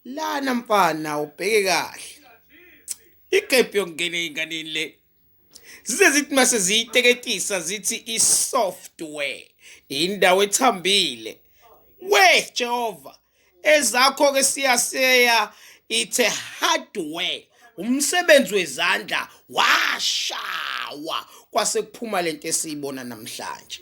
Lana mfana ubheke kahle. Igap yokungena ey'nganeni le. Zize zithi mase ziyiteketisa zithi i-software indawo ethambile. We Jehova ezakho ke siyaseya ithe hardware umsebenzi wezandla washawa kwase kuphuma lento esiyibona namhlanje.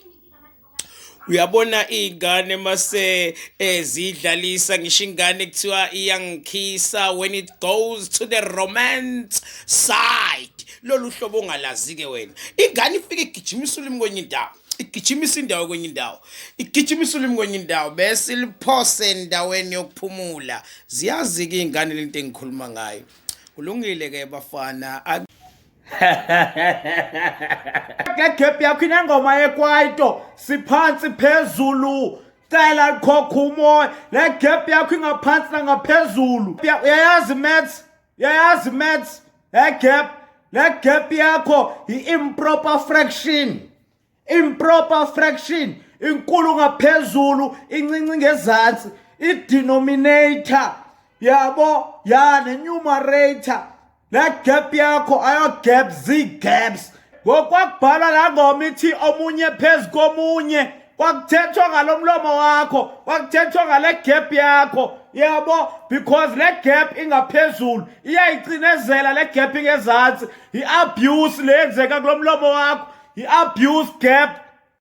Uyabona iy'ngane mase zidlalisa ngisho ingane kuthiwa iyangikhisa when it goes to the romance side lolu hlobo ongalazi-ke wena ingane ifike igijimisa ulimi kwenye indawo igijimisa indawo kwenye indawo igijimisa ulimi kwenye indawo bese iliphose endaweni yokuphumula ziyazi-ke iy'ngane lento engikhuluma ngayo kulungile-ke bafana. Le gap yakho inengoma yekwaito siphansi phezulu cela likhokha umoya le gap yakho ingaphansi nangaphezulu uyayazi maths uyayazi maths le gap le gap yakho i-improper fraction improper fraction inkulu ngaphezulu incinci ngezansi i-denominator yabo ya ne-numerator le gap yakho ayo gap zii-gaps ngokwakubhalwa la ngoma ithi omunye phezu komunye kwakuthethwa ngalo mlomo wakho kwakuthethwa ngale gap yakho yabo because le gap ingaphezulu iyayicinezela le gap ingezansi i-abuse le yenzeka kulo mlomo wakho i-abuse gap.